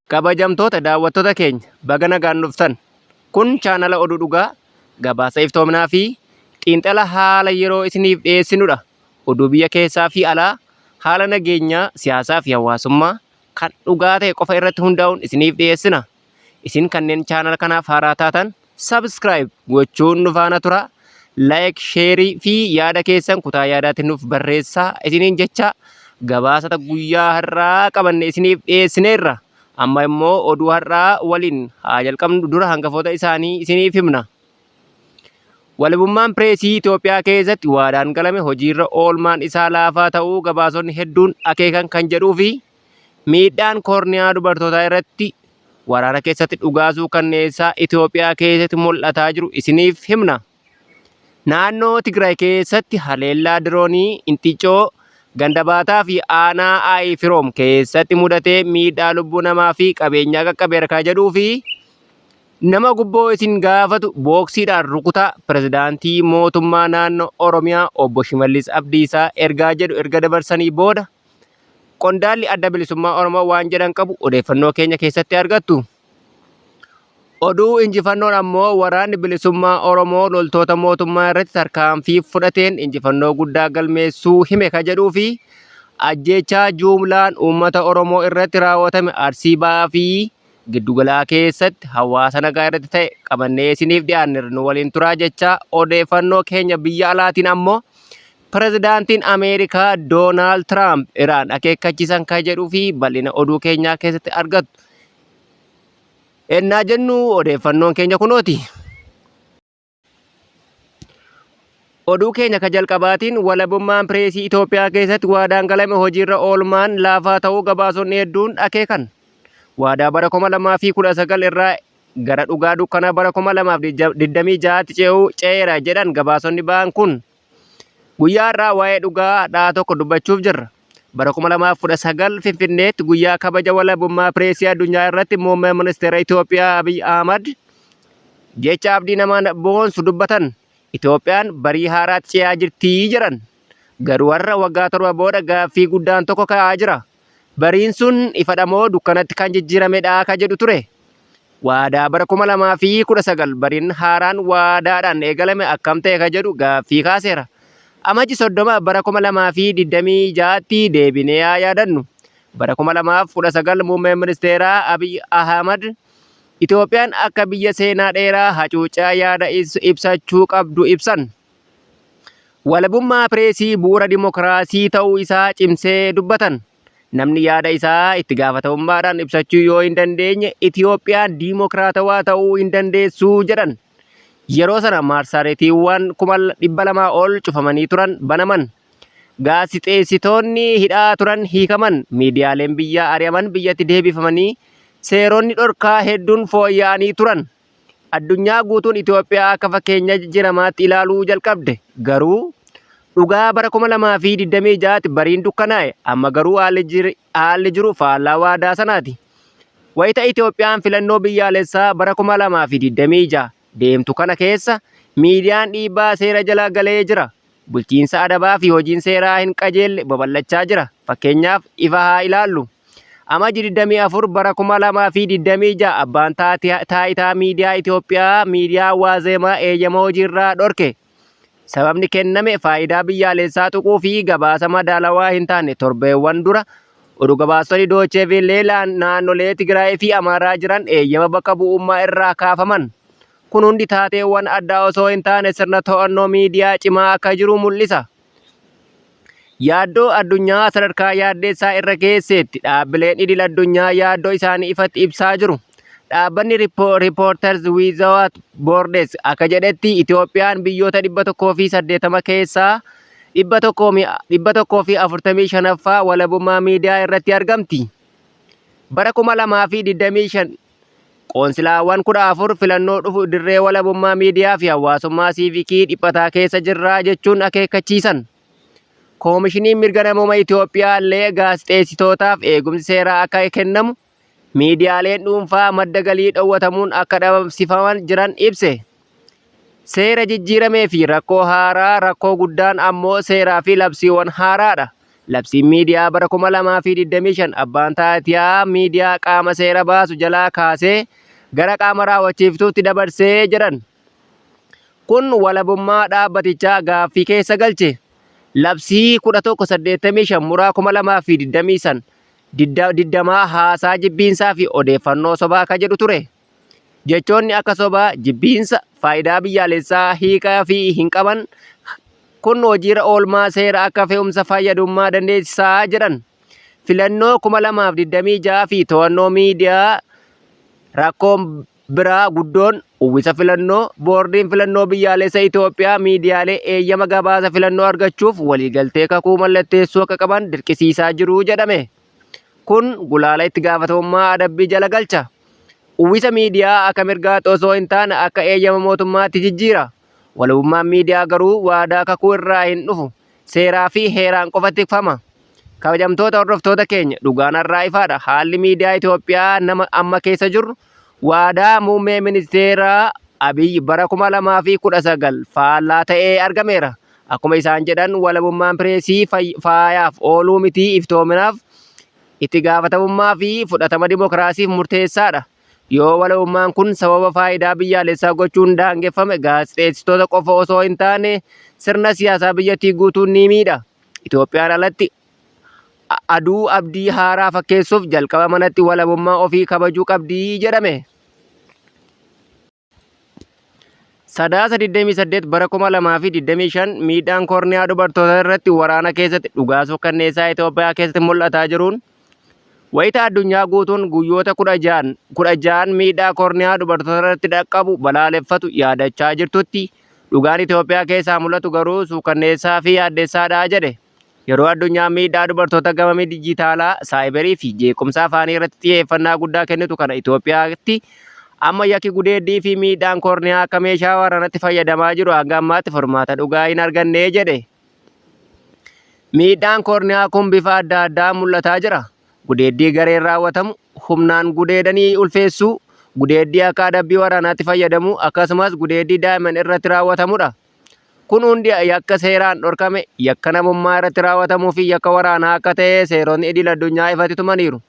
Kabajamtoota daawwattoota keenya baga nagaan dhuftan. Kun chaanala Oduu Dhugaa, gabaasa iftoominaa fi xiinxala haala yeroo isiniif dhiyeessinudha. Oduu biyya keessaa fi alaa, haala nageenyaa, siyaasaa fi hawaasummaa kan dhugaa ta'e qofa irratti hundaa'uun isiniif dhiyeessina. Isin kanneen chaanala kanaaf haaraa taatan subscribe gochuun nu faana tura. Like, share fi yaada keessan kutaa yaadaatti nuuf barreessaa isiniin jecha gabaasata guyyaa har'aa qabanne isiniif dhiyeessineerra. Amma immoo oduu har'aa waliin haa jalqabnu dura hangafoota isaanii isiniif himna. Walabummaan pireesii Itoophiyaa keessatti waadaan galame hojiirra oolmaan isaa laafaa ta'uu gabaasonni hedduun akeekan kan jedhuu fi Miidhaan koorniyaa dubartootaa irratti waraana keessatti dhugaa suukanneessaa Itoophiyaa keessatti mul'ataa jiru isiniif himna. Naannoo Tigraay keessatti haleellaa diroonii Inxiccoo, Gandabaataa fi aanaa Ayifiroom keessatti mudatee miidhaa lubbuu namaa fi qabeenyaa qaqqabeera kan jedhuu fi nama gubboo isin gaafatu booksiidhaan rukutaa pirezidaantii mootummaa naannoo Oromiyaa obbo Shimallis Abdiisaa ergaa jedhu erga dabarsanii booda Qondaalli Adda Bilisummaa Oromoo waan jedhan qabu odeeffannoo keenya keessatti argattu. Oduu injifannoon ammoo waraanni bilisummaa Oromoo loltoota mootummaa irratti tarkaanfii fudhateen injifannoo guddaa galmeessuu hime ka jedhuu fi ajjeechaa juumlaan uummata Oromoo irratti raawwatame Arsii Ba'aa fi Giddugalaa keessatti hawaasa nagaa irratti ta'e qabannee isiniif dhiyaanneerra nu waliin turaa jechaa odeeffannoo keenya biyya alaatiin ammoo Pirezidaantiin Ameerikaa Doonaald Tiraamp Iraan akeekkachiisan kan jedhuu fi bal'ina oduu keenyaa keessatti argattu. Ennaa jennu odeeffannoon keenya kunooti. Oduu keenya ka jalqabaatiin walabummaan pireesii Itoophiyaa keessatti waadaan galame hojiirra oolmaan laafaa ta'uu gabaasonni hedduun akeekan. Waadaa bara 2019 irraa gara dhugaa dukkanaa bara 2026tti ce'uu ce'eera jedhan gabaasonni ba'an kun. Guyyaa har'aa waa'ee dhugaa hadhaa'aa tokko dubbachuuf jirra. Bara 2019 Finfinneetti guyyaa kabaja walabummaa pireesii addunyaa irratti muummeen ministeera Itoophiyaa Abiy Ahmad jecha abdii namaan boonsu dubbatan. Itoophiyaan barii haaraatti ce'aa jirti jedhan. Garuu har'a waggaa 7 booda gaaffii guddaan tokko ka'aa jira. Bariin sun ifadha moo dukkanatti kan jijjiiramedha ka jedhu ture. Waadaa bara 2019 bariin haaraan waadaadhaan eegalame akkam ta'e ka jedhu gaaffii kaaseera. Amajji 30 bara 2026tti deebinee haa yaadannu. Bara 2019 muummeen ministeeraa Abiy Ahmad Itoophiyaan akka biyya seenaa dheeraa hacuuccaa yaada ibsachuu qabdu ibsan. Walabummaa pireesii bu'uura dimokiraasii ta'uu isaa cimsee dubbatan. Namni yaada isaa itti gaafatamummaadhaan ibsachuu yoo hin dandeenye Itoophiyaan diimokiraatawaa ta'uu hin dandeessu jedhan. Yeroo sana marsariitiiwwan 200,000 ol cufamanii turan banaman. Gaazexeessitoonni hidhaa turan hiikaman, miidiyaaleen biyyaa ari'aman biyyatti deebifamanii seeronni dhorkaa hedduun fooyya'anii turan. Addunyaa guutuun Itoophiyaa akka fakkeenya jijjiiramaatti ilaaluu jalqabde. Garuu dhugaa bara 2026tti bariin dukkanaa'e. Amma garuu haalli jiru faallaa waadaa sanaati. Wayita Itoophiyaan filannoo biyyaalessaa bara 2026 deemtu kana keessa miidiyaan dhiibbaa seera jala galee jira. Bulchiinsa adabaa fi hojiin seeraa hin qajeelle babal'achaa jira. Fakkeenyaaf ifa haa ilaallu. Amajji 24 bara 2026 abbaan taayitaa miidiyaa Itoophiyaa miidiyaa Waazeemaa eeyyama hojiirraa dhorke. Sababni kenname faayidaa biyyaalessaa tuquu fi gabaasa madaalawaa hin taane torbeewwan dura oduu gabaastonni Doochee Veellee naannolee Tigraay fi Amaaraa jiran eeyyama bakka bu'ummaa irraa kaafaman. Kun hundi taateewwan addaa osoo hin taane sirna to'annoo miidiyaa cimaa akka jiru mul'isa. Yaaddoo addunyaa sadarkaa yaaddeessaa irra geesseetti. Dhaabbileen idil addunyaa yaaddoo isaanii ifatti ibsaa jiru. Dhaabbanni Reporters Without Borders akka jedhetti Itoophiyaan biyyoota 180 keessaa 145ffaa walabummaa miidiyaa irratti argamti. Bara 2025 qoonsilaawwan 14 filannoo dhufu dirree walabummaa miidiyaa fi hawaasummaa siivikii dhiphataa keessa jirra jechuun akeekkachiisan. Koomishiniin Mirga Namooma Itoophiyaa illee gaazexeessitootaaf eegumsi seeraa akka kennamu, miidiyaaleen dhuunfaa madda galii dhowwatamuun akka dhabamsifaman jiran ibse. Seera jijjiiramee fi rakkoo haaraa rakkoo guddaan ammoo seeraa fi labsiiwwan haaraadha. Labsiin miidiyaa bara 2025 abbaan taayitiyaa miidiyaa qaama seera baasu jalaa kaasee gara qaama raawwachiiftuutti dabarsee jedhan. Kun walabummaa dhaabbatichaa gaaffii keessa galche. Labsii 1185 muraa 2025 digdamaa haasaa jibbiinsaa fi odeeffannoo sobaa ka jedhu ture. Jechoonni akka sobaa, jibbiinsa, faayidaa biyyaalessaa hiikaa fi hin qaban kun hojiirra oolmaa seera akka fe'umsa fayyadummaa dandeessisaa jedhan. Filannoo 2026 fi to'annoo miidiyaa rakkoon biraa guddoon uwwisa filannoo boordiin filannoo biyyaalessa Itoophiyaa miidiyaalee eeyyama gabaasa filannoo argachuuf waliigaltee kakuu mallatteessuu akka qaban dirqisiisaa jiru jedhame. Kun gulaala itti gaafatamummaa adabbii jala galcha. Uwwisa miidiyaa akka mirgaatti osoo hin taane akka eeyyama mootummaatti jijjiira. Walabummaan miidiyaa garuu waadaa kakuu irraa hin dhufu. Seeraa fi heeraan qofa tikfama. Kabajamtoota hordoftoota keenya dhugaan har'aa ifaadha. Haalli miidiyaa Itoophiyaa nama amma keessa jirru waadaa muummee ministeeraa Abiy bara 2019 faallaa ta'ee argameera. Akkuma isaan jedhan walabummaan pireesii faayaaf ooluu mitii iftoominaaf itti gaafatamummaa fi fudhatama dimokiraasiif murteessaadha. Yoo walabummaan kun sababa faayidaa biyyaalessaa gochuun daangeffame gaazexeessitoota qofa osoo hin taane sirna siyaasaa biyyattii guutuun ni miidha. Itoophiyaan alatti aduu abdii haaraa fakkeessuuf jalqaba manatti walabummaa ofii kabajuu qabdi jedhame. Sadaasa 28 bara 2025 miidhaan koorniyaa dubartoota irratti waraana keessatti dhugaa suukkanneessaa Itoophiyaa keessatti mul'ataa jiruun wayita addunyaa guutuun guyyoota 16 miidhaa koorniyaa dubartoota irratti dhaqqabu balaaleffatu yaadachaa jirtutti dhugaan Itoophiyaa keessaa mul'atu garuu suukkanneessaa fi yaaddessaadha jedhe. Yeroo addunyaan miidhaa dubartoota gama dijitaalaa, saayibarii fi jeequmsa afaanii irratti xiyyeeffannaa guddaa kennitu kana Itoophiyaatti amma yakki gudeeddii fi miidhaan koorniyaa akka meeshaa waraanatti fayyadamaa jiru hanga ammaatti furmaata dhugaa hin arganne jedhe. Miidhaan koorniyaa kun bifa adda addaan mul'ataa jira. Gudeeddii gareen raawwatamu, humnaan gudeedanii ulfeessuu, gudeeddii akka adabbii waraanaatti fayyadamuu akkasumas gudeeddii daa'imman irratti raawwatamudha. Kun hundi yakka seeraan dhorkame, yakka namummaa irratti raawwatamuu fi yakka waraanaa akka ta'e seerotni idil addunyaa ifatti tumaniiru.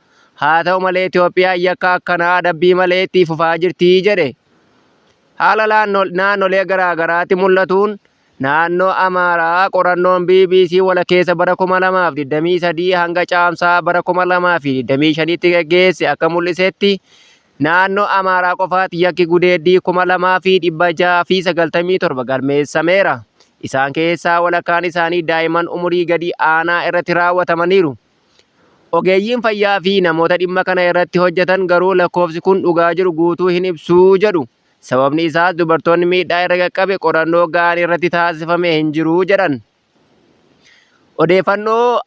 Haa ta'u malee Itoophiyaan yakka akkanaa adabbii malee itti fufaa jirti jedhe. Haala naannolee garaa garaatti mul'atuun naannoo Amaaraa qorannoon bbc walakkeessa bara 2023 hanga Caamsaa bara 2025tti gaggeesse akka mul'isetti Naannoo Amaaraa qofaatti yakki gudeeddii 2,697 galmeessameera. Isaan keessaa walakkaan isaanii daa'imman umurii gadi aanaa irratti raawwatamaniiru. Ogeeyyiin fayyaa fi namoota dhimma kana irratti hojjetan garuu lakkoofsi kun dhugaa jiru guutuu hin ibsu jedhu. Sababni isaas dubartoonni miidhaa irra qaqqabe qorannoo ga'aan irratti taasifame hin jiru jedhan. Odeeffannoo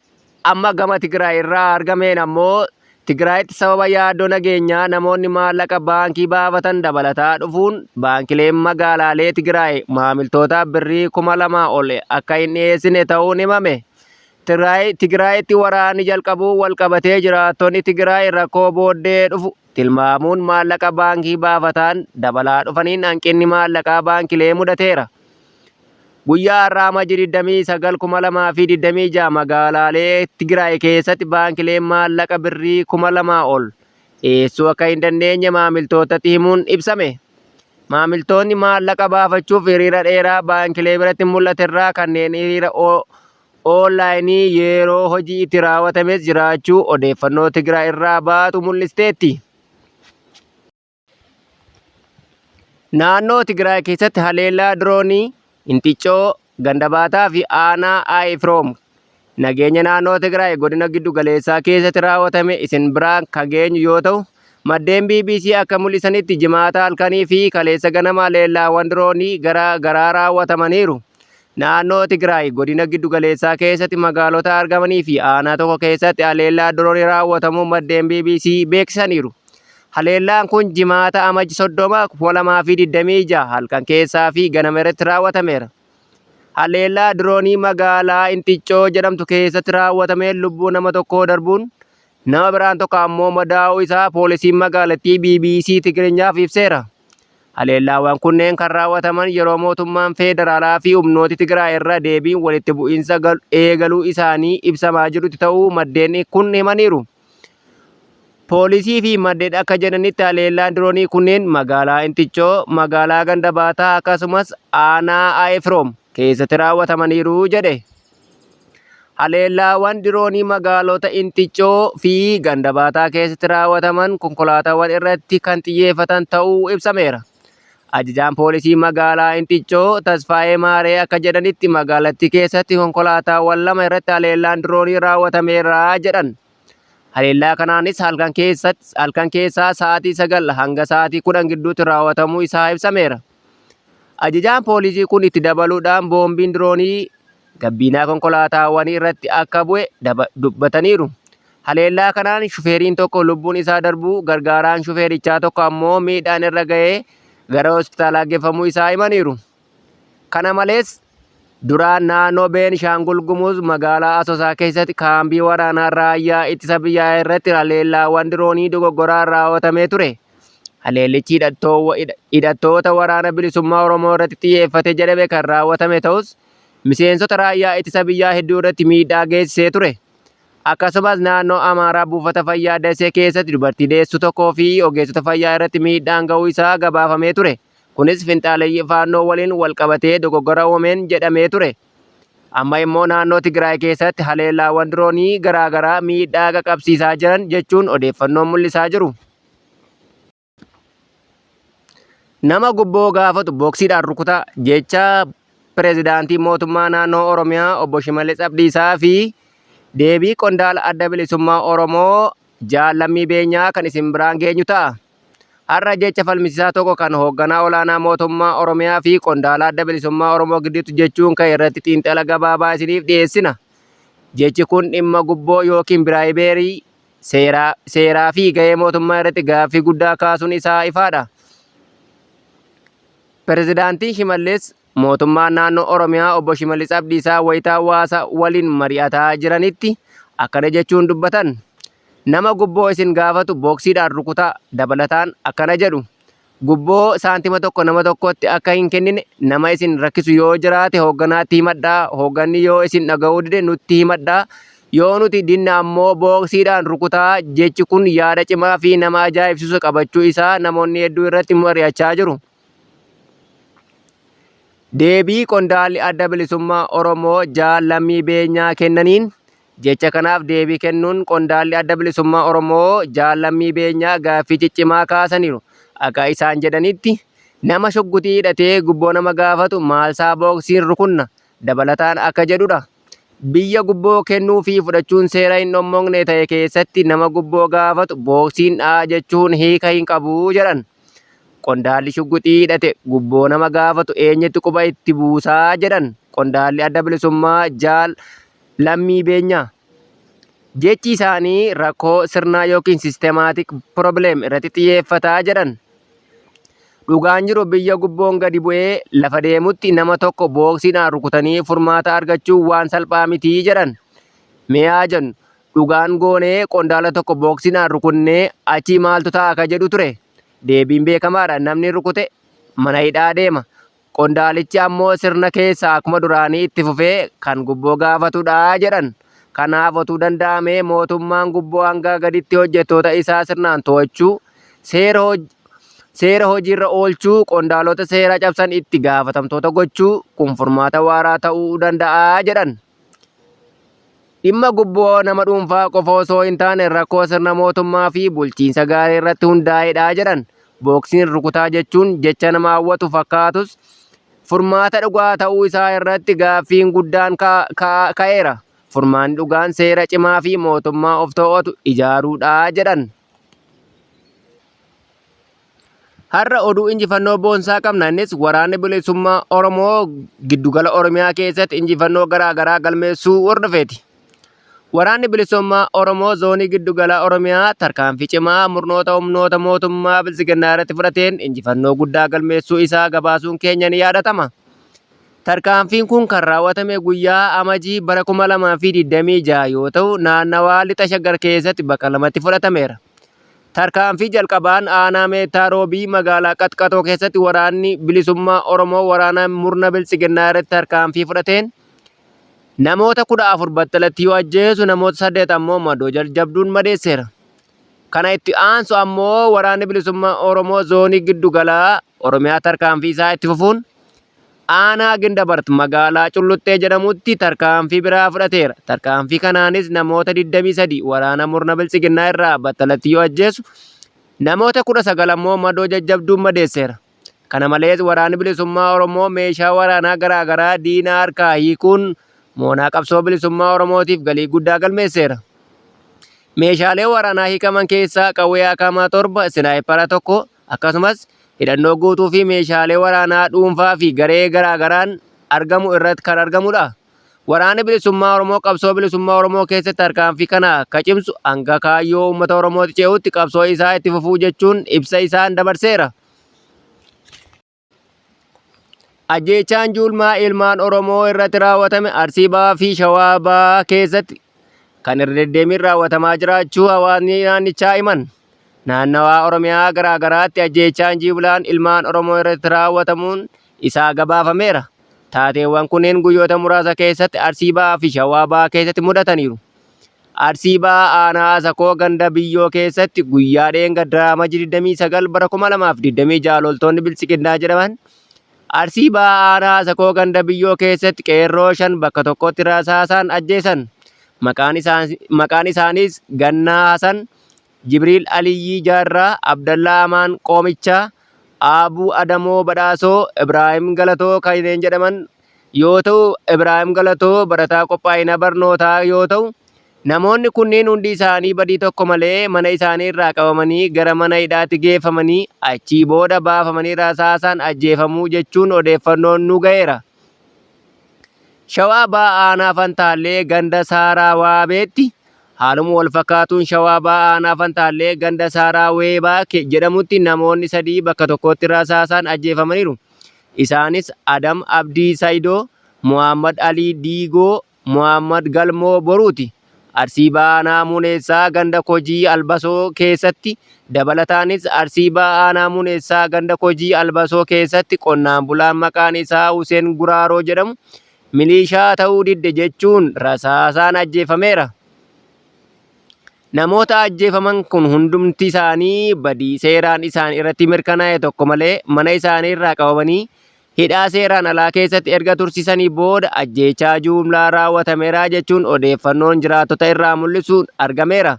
amma gama Tigraay irraa argameen ammoo Tigraayitti sababa yaaddoo nageenyaa namoonni maallaqa baankii baafatan dabalataa dhufuun baankileen magaalaalee Tigraay maamiltootaaf birrii 2000 ol akka hin dhiyeessine ta'uun himame. Tigraayitti waraanni jalqabuu walqabatee jiraattonni Tigraay rakkoo booddee dhufu tilmaamuun maallaqa baankii baafataan dabalaa dhufaniin hanqinni maallaqaa baankilee mudateera. Guyyaa har'aa Amajjii 29, 2026 magaalaalee Tigraay keessatti baankileen maallaqa birrii 2000 ol dhiyeessuu akka hin dandeenye maamiltootatti himuun ibsame. Maamiltoonni maallaqa baafachuuf hiriira dheeraa baankilee biratti mul'aterraa kanneen hiriira oonlaayinii yeroo hojii itti raawwatames jiraachuu odeeffannoo Tigraay irraa baatu mul'isteetti. Naannoo Tigraay keessatti haleellaa diroonii Inxiccoo, Gandabaataa fi aanaa Ayifiroom nageenya naannoo Tigraay godina giddu galeessaa keessatti raawwatame isin biraan kan geenyu yoo ta'u, maddeen bbc akka mul'isanitti Jimaata halkanii fi kaleessa ganama haleellaawwan diroonii gara garaa raawwatamaniiru. Naannoo Tigraay godina giddu galeessaa keessatti magaalota argamanii fi aanaa tokko keessatti haleellaa diroonii raawwatamuu maddeen bbc beeksisaniiru. Haleellaan kun Jimaata Amajji 30, 2026 halkan keessaa fi ganama irratti raawwatameera. Haleellaa diroonii magaalaa Inxiccoo jedhamtu keessatti raawwatameen lubbuu nama tokkoo darbuun nama biraan tokko ammoo madaa'uu isaa poolisiin magaalattii bbc Tigrinyaaf ibseera. Haleellaawwan kunneen kan raawwataman yeroo mootummaan feederaalaa fi humnooti Tigraay irra deebiin walitti bu'iinsa eegaluu isaanii ibsamaa jirutti ta'uu maddeen kun himaniiru. Poolisii fi maddeen akka jedhanitti haleellaan diroonii kunneen magaalaa Inticcoo, magaalaa Ganda Baataa akkasumas aanaa Ayifiroom keessatti raawwatamaniiru jedhe. Haleellaawwan diroonii magaalota Inticcoo fi Ganda Baataa keessatti raawwataman konkolaataawwan irratti kan xiyyeeffatan ta'uu ibsameera. Ajajaan poolisii magaalaa Inticcoo Tasfaayee Maaree akka jedhanitti magaalattii keessatti konkolaataawwan lama irratti haleellaan diroonii raawwatameera jedhan. Haleellaa kanaanis halkan keessatti halkan keessaa sa'aatii 9 hanga sa'aatii 10 gidduutti raawwatamuu isaa ibsameera. Ajajaan poolisii kun itti dabaluudhaan boombiin diroonii gabbiinaa konkolaataawwanii irratti akka bu'e dubbataniiru. Haleellaa kanaan shufeeriin tokko lubbuun isaa darbuu, gargaaraan shufeerichaa tokko ammoo miidhaan irra ga'ee gara hospitaalaa geeffamuu isaa himaniiru. Kana malees, duraan naannoo Beenishaangul Gumuz magaalaa Asoosaa keessatti kaambii waraanaa raayyaa ittisa biyyaa irratti haleellaawwan diroonii dogoggoraan raawwatamee ture. Haleellichi hidhattoota Waraana Bilisummaa Oromoo irratti xiyyeeffate jedhame kan raawwatame ta'us, miseensota raayyaa ittisa biyyaa hedduu irratti miidhaa geessisee ture. Akkasumas naannoo Amaaraa buufata fayyaa Dasee keessatti dubartii deessu tokkoo fi ogeessota fayyaa irratti miidhaan ga'uu isaa gabaafamee ture. Kunis finxaaleyyii Faannoo waliin walqabatee dogoggora uumameen jedhamee ture. Amma immoo naannoo Tigraay keessatti haleellaawwan diroonii garaagaraa miidhaa qaqabsiisaa jiran jechuun odeeffannoon mul'isaa jiru. Nama gubboo gaafatu boksiidhaan rukutaa jecha pirezidaantii mootummaa naannoo Oromiyaa obbo Shimallis Abdiisaa fi deebii qondaala adda bilisummaa Oromoo Jaal Lammii Beenyaa kan isin biraan geenyu ta'a. Har'a jecha falmisiisaa tokko kan hoogganaa olaanaa mootummaa Oromiyaa fi qondaala adda bilisummaa Oromoo gidduutti jechuun ka'e irratti xiinxala gabaabaa isiniif dhiyeessina. Jechi kun dhimma gubboo yookiin biraayibeerii seeraa, seeraa fi gahee mootummaa irratti gaaffii guddaa kaasuun isaa ifaadha. Pirezidaantiin Shimallis mootummaan naannoo Oromiyaa obbo Shimallis Abdiisaa wayita hawaasa waliin mari'ataa jiranitti akkana jechuun dubbatan. Nama gubboo isin gaafatu boksiidhaan rukutaa. Dabalataan akkana jedhu. Gubboo saantima tokko nama tokkotti akka hin kennine nama isin rakkisu yoo jiraate hoogganaatti himadhaa, hoogganni yoo isin dhaga'uu dide nutti himadhaa, yoo nuti dinne ammoo booksiidhaan rukutaa jechi kun yaada cimaa fi nama ajaa'ibsiisu qabachuu isaa namoonni hedduu irratti mari'achaa jiru. Deebii qondaalli Adda Bilisummaa Oromoo Jaal Lammii Beenyaa kennaniin Jecha kanaaf deebii kennuun qondaalli Adda Bilisummaa Oromoo Jaal Lammii Beenyaa gaaffii ciccimaa kaasaniiru. Akka isaan jedhanitti, nama shugguxii hidhatee gubboo nama gaafatu maalsaa booksiin rukunna. Dabalataan akka jedhudha. Biyya gubboo kennuu fi fudhachuun seera hin dhommoqne ta'e keessatti nama gubboo gaafatu booksiin dha'a jechuun hiika hin qabu jedhan. Qondaalli shugguxii hidhate gubboo nama gaafatu eenyutti quba itti buusaa jedhan qondaalli Adda Bilisummaa Jaal Lammii Beenyaa. Jechi isaanii rakkoo sirnaa yookiin systematic problem irratti xiyyeeffata jedhan. Dhugaan jiru biyya gubboon gadi bu'ee lafa deemutti nama tokko booksiidhaan rukutanii furmaata argachuun waan salphaa miti jedhan. Mee haa jennu dhugaan goonee qondaala tokko booksiidhaan rukunnee achii maaltu ta'a ka jedhu ture. Deebiin beekamaadha namni rukute mana hidhaa deema. Qondaalichi ammoo sirna keessaa akkuma duraanii itti fufee kan gubboo gaafatudha jedhan. Kanaaf otuu danda'amee mootummaan gubboo hanga gaditti hojjettoota isaa sirnaan to'achuu, seera hojiirra oolchuu, qondaalota seera cabsan itti gaafatamtoota gochuu kun furmaata waaraa ta'uu danda'a jedhan. Dhimma gubboo nama dhuunfaa qofa osoo hin taane rakkoo sirna mootummaa fi bulchiinsa gaarii irratti hundaa'edha jedhan. Booksiin rukutaa jechuun jecha nama hawwatu fakkaatus furmaata dhugaa ta'uu isaa irratti gaaffiin guddaan ka'eera. Furmaanni dhugaan seera cimaa fi mootummaa of to'atu ijaaruudha jedhan. Har'a oduu injifannoo boonsaa qabna. Innis waraanni bilisummaa Oromoo giddugala Oromiyaa keessatti injifannoo garaa garaa galmeessuu hordofeeti. Waraanni bilisummaa Oromoo zoonii giddugala Oromiyaa tarkaanfii cimaa murnoota humnoota mootummaa biltsiginnaa irratti fudhateen injifannoo guddaa galmeessuu isaa gabaasuun keenya ni yaadatama. Tarkaanfiin kun kan raawwatame guyyaa Amajii bara 2026 yoo ta'u, naannawaa lixa Shaggar keessatti bakka lamatti fudhatameera. Tarkaanfii jalqabaan aanaa Meettaa Roobii magaalaa Qaxqaxoo keessatti waraanni bilisummaa Oromoo waraana murna biltsiginnaa irratti tarkaanfii fudhateen namoota 14 battalatti yoo ajjeesu namoota 8 ammoo madoo jajjabduun madeesseera. Kana itti aansu ammoo waraanni bilisummaa Oromoo zoonii giddu galaa Oromiyaa tarkaanfii isaa itti fufuun Aanaa Gindabart magaalaa Culluxxee jedhamutti tarkaanfii biraa fudhateera. Tarkaanfii kanaanis namoota 23 waraana murna biltsiginnaa irraa battalatti yoo ajjeesu namoota 19 ammoo madoo jajjabduun madeesseera. Kana malees waraanni bilisummaa Oromoo meeshaa waraanaa garaa garaa diina harkaa hiikuun moonaa qabsoo bilisummaa Oromootiif galii guddaa galmeesseera. Meeshaalee waraanaa hiikaman keessaa qawwee akm 7, sinaayipara 1, akkasumas hidhannoo guutuu fi meeshaalee waraanaa dhuunfaa fi garee garaa garaan argamu irratti kan argamudha. Waraanni Bilisummaa Oromoo qabsoo bilisummaa Oromoo keessatti tarkaanfii kana akka cimsu hanga kaayyoo uummata Oromootti ce'utti qabsoo isaa itti fufuu jechuun ibsa isaan dabarseera. Ajjeechaan Juulmaa ilmaan Oromoo irratti raawwatame Arsii Bahaa fi Shawaa Bahaa keessatti kan irra deddeebiin raawwatamaa jiraachuu hawaasni naannichaa himan. Naannawaa Oromiyaa garaa garaatti ajjeechaan jiimlaan ilmaan Oromoo irratti raawwatamuun isaa gabaafameera. Taateewwan kunneen guyyoota muraasa keessatti Arsii Bahaa fi Shawaa Bahaa keessatti mudataniiru. Arsii Bahaa Aanaa Asakoo ganda Biyyoo keessatti guyyaa dheengaddaa Amajjii 29 bara 2026 loltoonni Biltsiginnaa jedhaman Arsii Bahaa Aanaa Asakoo ganda Biyyoo keessatti qeerroo 5 bakka tokkotti rasaasaan ajjeesan. Maqaan isaaniis Gannaa Hasan, Jibriil Aliyyii Jaarraa, Abdallaa Amaan Qoomichaa, Aabuu Adamoo Badhaasoo, Ibraahim Galatoo kanneen jedhaman yoo ta'u, Ibraahim Galatoo barataa qophaa'ina barnootaa yoo ta'u, namoonni kunneen hundi isaanii badii tokko malee mana isaanii irraa qabamanii gara mana hidhaatti geeffamanii achii booda baafamanii rasaasaan ajjeefamuu jechuun odeeffannoon nu ga'eera. Shawaa Baha Aanaa Fantaallee ganda Saaraa Waabeetti Haaluma walfakkaatuun Shawaa Baha Aanaa Fantaallee ganda Saaraa Weebaa jedhamutti namoonni sadii bakka tokkotti rasaasaan ajjeefamaniiru. Isaanis Adam Abdii Sayidoo, Mohaammad Alii Diigoo, Mohaammad Galmoo Boruuti. Arsii Baha Aanaa Muneessaa ganda Kojii Albasoo keessatti dabalataanis Arsii Baha Aanaa Muneessaa ganda Kojii Albasoo keessatti qonnaan bulaan maqaan isaa Huseen Guraaroo jedhamu miliishaa ta'uu didde jechuun rasaasaan ajjeefameera. Namoota ajjeefaman kun hundumti isaanii badii seeraan isaan irratti mirkanaa'e tokko malee mana isaanii irraa qabamanii hidhaa seeraan alaa keessatti erga tursiisanii booda ajjeechaa juumlaa raawwatameera jechuun odeeffannoon jiraattota irraa mul'isuun argameera.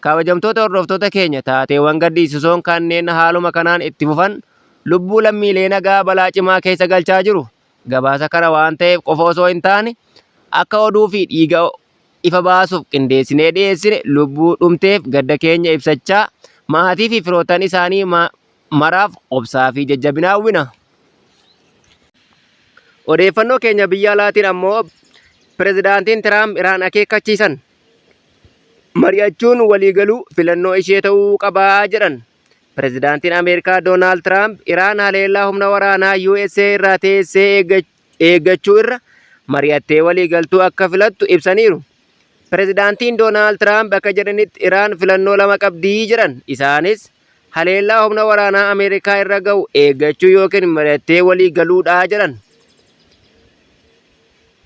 Kabajamtoota hordoftoota keenya taateewwan gaddisiisoon kanneen haaluma kanaan itti fufan lubbuu lammiilee nagaa balaa cimaa keessa galchaa jiru. Gabaasa kana waan ta'eef qofa osoo hin taane akka oduu fi dhiiga ifa baasuuf qindeessinee dhiyeessine lubbuu dhumteef gadda keenya ibsachaa maatii fi firoottan isaanii maraaf obsaa fi jajjabina hawwina. Odeeffannoo keenya biyya alaatiin ammoo pirezidaantiin Tiraamp Iraan akeekkachiisan. Mari'achuun waliigaluu filannoo ishee ta'uu qabaa jedhan. Pirezidaantiin Ameerikaa Doonaald Tiraamp Iraan haleellaa humna waraanaa USA irraa teessee eeggachuu irra mari'attee waliigaltuu akka filattu ibsaniiru. Pirezidaantiin Doonaald Tiraamp akka jedhanitti Iraan filannoo lama qabdii jedhan. Isaanis haleellaa humna waraanaa Ameerikaa irra ga'u eeggachuu yookiin mari'attee waliigaluudha jedhan.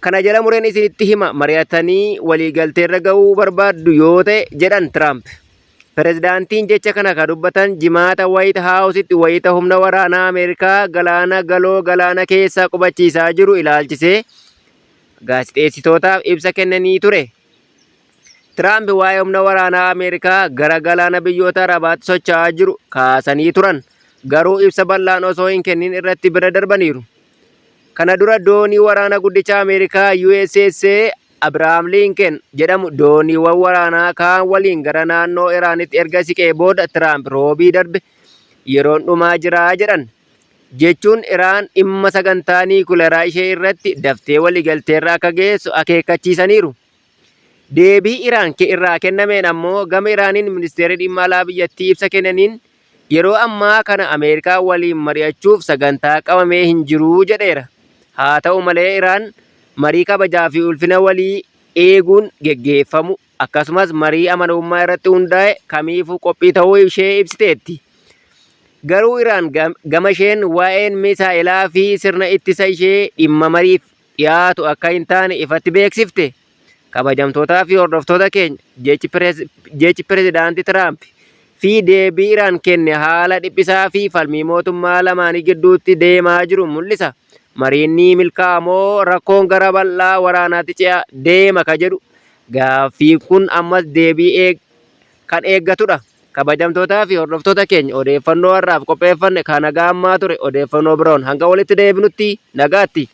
Kana jala mureen isinitti hima mari'atanii waliigalteerra ga'uu barbaaddu yoo ta'e jedhan Tiraamp. Pirezidaantiin jecha kana ka dubbatan Jimaata Waayit Haawusitti wayita humna waraanaa Ameerikaa galaana galoo galaana keessa qubachiisaa jiru ilaalchisee gaazexeessitootaaf ibsa kennanii ture. Tiraamp waa'ee humna waraanaa Ameerikaa gara galaana biyyoota Arabaatti socho'aa jiru kaasanii turan. Garuu ibsa bal'aan osoo hin kennin irratti bira darbaniiru. Kana dura doonii waraana guddicha Ameerikaa USS Abrahaam Liinken jedhamu dooniiwwan waraanaa kaan waliin gara naannoo Iraanitti erga siqee booda Tiraamp Roobii darbe yeroon dhumaa jira jedhan. Jechuun Iraan dhimma sagantaa niikuleraa ishee irratti daftee waliigalteerra akka geessu akeekkachiisaniiru. Deebii Iraan irraa kennameen ammoo gama Iraaniin ministeerri dhimma alaa biyyattii ibsa kennaniin yeroo ammaa kana Ameerikaa waliin mari'achuuf sagantaa qabamee hin jiru jedheera. Haa ta'u malee Iraan marii kabajaa fi ulfina walii eeguun geggeeffamu akkasumas marii amanamummaa irratti hundaa'e kamiifuu qophii ta'uu ishee ibsiteetti. Garuu Iraan gama isheen waa'een misaa'elaa fi sirna ittisa ishee dhimma mariif dhiyaatu akka hin taane ifatti beeksifte. Kabajamtootaa fi hordoftoota keenya jechi pirezidaanti Tiraamp fi deebii Iraan kenne haala dhiphisaa fi falmii mootummaa lamaanii gidduutti deemaa jiru mul'isa. Mariin ni milkaa'a moo rakkoon gara bal'aa waraanaatti ce'a deema ka jedhu gaaffiin kun ammas deebii kan eeggatudha. Kabajamtootaa fi hordoftoota keenya odeeffannoo har'aaf qopheeffanne kan haga ammaa ture odeeffannoo biroon hanga walitti deebinutti nagaatti.